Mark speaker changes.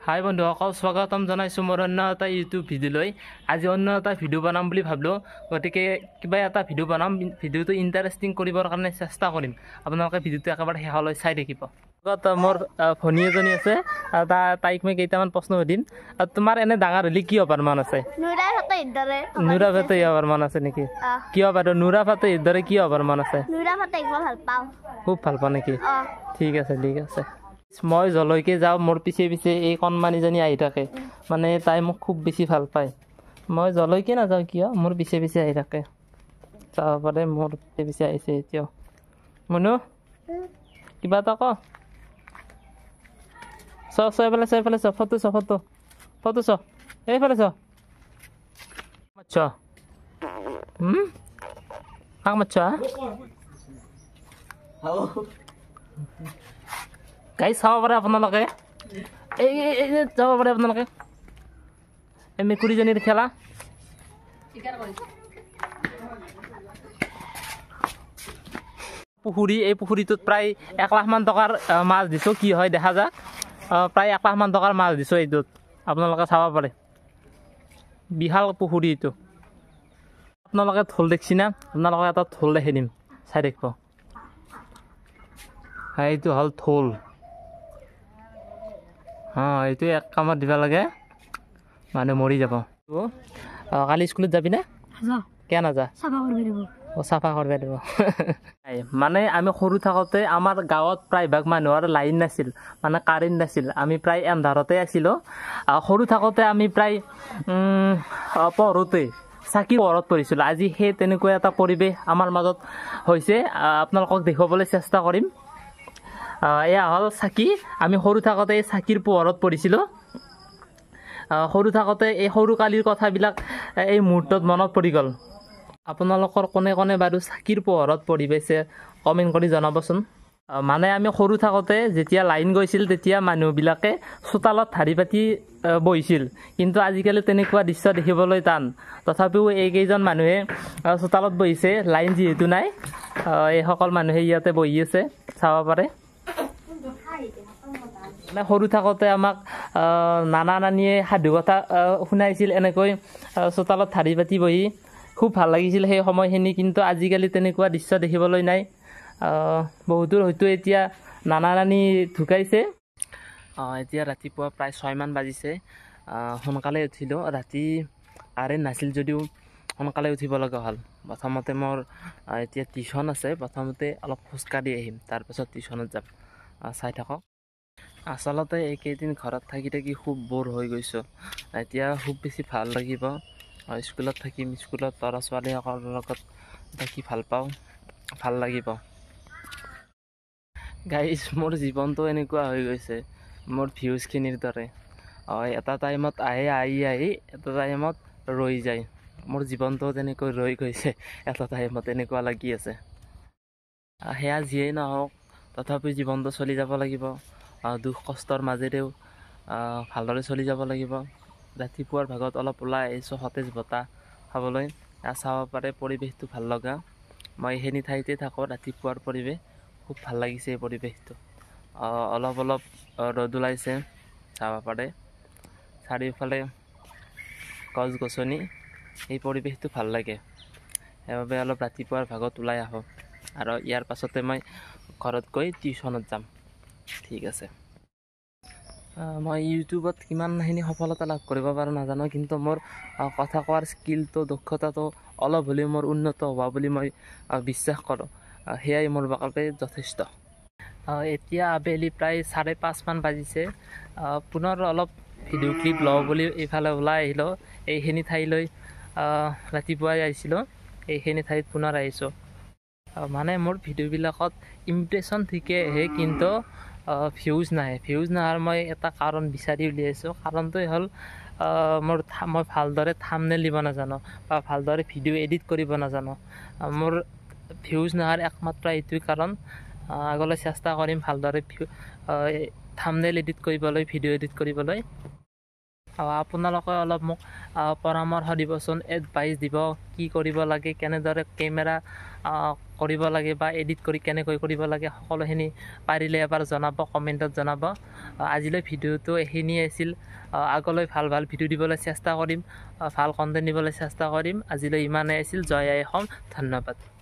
Speaker 1: হাই বন্ধুসকল, স্বাগতম জনাইছোঁ মোৰ অন্য এটা ইউটিউব ভিডিঅ'লৈ। আজি অন্য এটা ভিডিঅ' বনাম বুলি ভাবিলোঁ, গতিকে কিবা এটা ভিডিঅ' বনাম। ভিডিঅ'টো ইণ্টাৰেষ্টিং কৰিবৰ কাৰণে চেষ্টা কৰিম। আপোনালোকে ভিডিঅ'টো একেবাৰে শেষলৈ চাই থাকিব। লগত মোৰ ভনী এজনী আছে, তাইক মই কেইটামান প্ৰশ্ন সুধিম। তোমাৰ এনে ডাঙৰ হ'লে কি হ'বাৰ মন আছে? নুৰা ফাতেহী হ'বাৰ মন আছে নেকি? কিয় বাৰু নুৰা ফাতেহীৰ দৰে কি হ'বাৰ মন আছে? খুব ভাল পাওঁ নেকি? ঠিক আছে, ঠিক আছে। মই যলৈকে যাওঁ মোৰ পিছে পিছে এই কণমানিজনী আহি থাকে, মানে তাই মোক খুব বেছি ভাল পায়। মই যলৈকে নাযাওঁ কিয় মোৰ পিছে পিছে আহি থাকে। চাব পাৰে মোৰ পিছে পিছে আহিছে এতিয়াও। মুনু কিবা এটা ক। চ চ, এইফালে চ, এইফালে চ, ফটো চ, ফটো ফটো চ, এইফালে চ। মাছ কাক মাছ? গাড়ী চাব পাৰে আপোনালোকে, এই যাব পাৰে আপোনালোকে। এই মেকুৰীজনীৰ খেলা। পুখুৰী, এই পুখুৰীটোত প্ৰায় 1 লাখমান টকাৰ মাছ দিছোঁ, কি হয় দেখা যাক। প্ৰায় 1 লাখমান টকাৰ মাছ দিছোঁ এইটোত, আপোনালোকে চাব পাৰে। বিশাল পুখুৰী এইটো। আপোনালোকে ঢোল দেখছি না? আপোনালোকে এটা ঢোল দেখি দিম, চাই থাকিব। এইটো হ'ল ঢোল। অঁ, এইটো এক কামত দিব লাগে, মানুহ মৰি যাব। কালি স্কুলত যাবি না? কিয় নাযা? অ, চাফা কৰিব দিব। মানে আমি সৰু থাকোঁতে আমাৰ গাঁৱত প্ৰায়ভাগ মানুহৰ লাইন নাছিল, মানে কাৰেণ্ট নাছিল। আমি প্ৰায় এন্ধাৰতে আছিলোঁ। সৰু থাকোঁতে আমি প্ৰায় পঢ়োঁতে চাকি পোহৰত পঢ়িছিলোঁ। আজি সেই তেনেকুৱা এটা পৰিৱেশ আমাৰ মাজত হৈছে, আপোনালোকক দেখুৱাবলৈ চেষ্টা কৰিম। এয়া হ'ল চাকি। আমি সৰু থাকোঁতে এই চাকিৰ পোহৰত পঢ়িছিলোঁ। সৰু থাকোঁতে এই সৰু কালিৰ কথাবিলাক এই মুহূৰ্তত মনত পৰি গ'ল। আপোনালোকৰ কোনে কোনে বাৰু চাকিৰ পোহৰত পঢ়ি পাইছে কমেণ্ট কৰি জনাবচোন। মানে আমি সৰু থাকোঁতে যেতিয়া লাইন গৈছিল তেতিয়া মানুহবিলাকে চোতালত ঢাৰি পাতি বহিছিল, কিন্তু আজিকালি তেনেকুৱা দৃশ্য দেখিবলৈ টান। তথাপিও এইকেইজন মানুহে চোতালত বহিছে, লাইন যিহেতু নাই। এইসকল মানুহে ইয়াতে বহি আছে, চাব পাৰে। মানে সৰু থাকোঁতে আমাক নানা নানীয়ে সাধুকথা শুনাইছিল এনেকৈ চোতালত ঢাৰি পাতি বহি। খুব ভাল লাগিছিল সেই সময়খিনি, কিন্তু আজিকালি তেনেকুৱা দৃশ্য দেখিবলৈ নাই। বহুতো হয়তো এতিয়া নানা নানী ঢুকাইছে। এতিয়া ৰাতিপুৱা প্ৰায় 6মান বাজিছে। সোনকালে উঠিলোঁ, ৰাতি কাৰেণ্ট নাছিল যদিও সোনকালে উঠিব লগা হ'ল। প্ৰথমতে মোৰ এতিয়া টিউশ্যন আছে, প্ৰথমতে অলপ খোজকাঢ়ি আহিম, তাৰপাছত টিউশ্যনত যাম। চাই থাকক। আচলতে এইকেইদিন ঘৰত থাকি থাকি খুব ব'ৰ হৈ গৈছোঁ। এতিয়া খুব বেছি ভাল লাগিব স্কুলত থাকিম, স্কুলত ল'ৰা ছোৱালীসকলৰ লগত থাকি ভাল পাওঁ, ভাল লাগিব। গাইজ, মোৰ জীৱনটো এনেকুৱা হৈ গৈছে মোৰ ভিউজখিনিৰ দৰে। এটা টাইমত আহে, আহি আহি এটা টাইমত ৰৈ যায়। মোৰ জীৱনটো তেনেকৈ ৰৈ গৈছে এটা টাইমত, এনেকুৱা লাগি আছে। সেয়া যিয়েই নহওক, তথাপিও জীৱনটো চলি যাব লাগিব। দুখ কষ্টৰ মাজেৰেও ভালদৰে চলি যাব লাগিব। ৰাতিপুৱাৰ ভাগত অলপ ওলাই আহিছোঁ সতেজ বতাহ খাবলৈ। চাব পাৰে পৰিৱেশটো ভাল লগা। মই এইখিনি ঠাইতে থাকোঁ। ৰাতিপুৱাৰ পৰিৱেশ খুব ভাল লাগিছে। এই পৰিৱেশটো অলপ অলপ ৰ'দ ওলাইছে, চাব পাৰে। চাৰিওফালে গছ গছনি, এই পৰিৱেশটো ভাল লাগে। সেইবাবে অলপ ৰাতিপুৱাৰ ভাগত ওলাই আহোঁ আৰু ইয়াৰ পাছতে মই ঘৰত গৈ টিউশ্যনত যাম। ঠিক আছে। মই ইউটিউবত কিমানখিনি সফলতা লাভ কৰিব পাৰোঁ নাজানো, কিন্তু মোৰ কথা কোৱাৰ স্কিলটো, দক্ষতাটো অলপ হ'লেও মোৰ উন্নত হোৱা বুলি মই বিশ্বাস কৰোঁ। সেয়াই মোৰ বাবে যথেষ্ট। এতিয়া আবেলি প্ৰায় 5:30মান বাজিছে। পুনৰ অলপ ভিডিঅ' ক্লিপ লওঁ বুলি এইফালে ওলাই আহিলোঁ। এইখিনি ঠাইলৈ ৰাতিপুৱাই আহিছিলোঁ, এইখিনি ঠাইত পুনৰ আহিছোঁ। মানে মোৰ ভিডিঅ'বিলাকত ইমপ্ৰেশ্যন ঠিকেই আহে, কিন্তু ভিউজ নাহে। ভিউজ নাহাৰ মই এটা কাৰণ বিচাৰি উলিয়াইছোঁ। কাৰণটোৱে হ'ল মোৰ মই ভালদৰে থাম্বনেইল দিব নাজানো বা ভালদৰে ভিডিঅ' এডিট কৰিব নাজানো। মোৰ ভিউজ নহাৰ একমাত্ৰ এইটোৱে কাৰণ। আগলৈ চেষ্টা কৰিম ভালদৰে থাম্বনেইল এডিট কৰিবলৈ, ভিডিঅ' এডিট কৰিবলৈ। আপোনালোকে অলপ মোক পৰামৰ্শ দিবচোন, এডভাইচ দিব কি কৰিব লাগে, কেনেদৰে কেমেৰা কৰিব লাগে বা এডিট কৰি কেনেকৈ কৰিব লাগে, সকলোখিনি পাৰিলে এবাৰ জনাব, কমেণ্টত জনাব। আজিলৈ ভিডিঅ'টো এইখিনিয়ে আছিল। আগলৈ ভাল ভাল ভিডিঅ' দিবলৈ চেষ্টা কৰিম, ভাল কণ্টেণ্ট দিবলৈ চেষ্টা কৰিম। আজিলৈ ইমানেই আছিল। জয় আই অসম। ধন্যবাদ।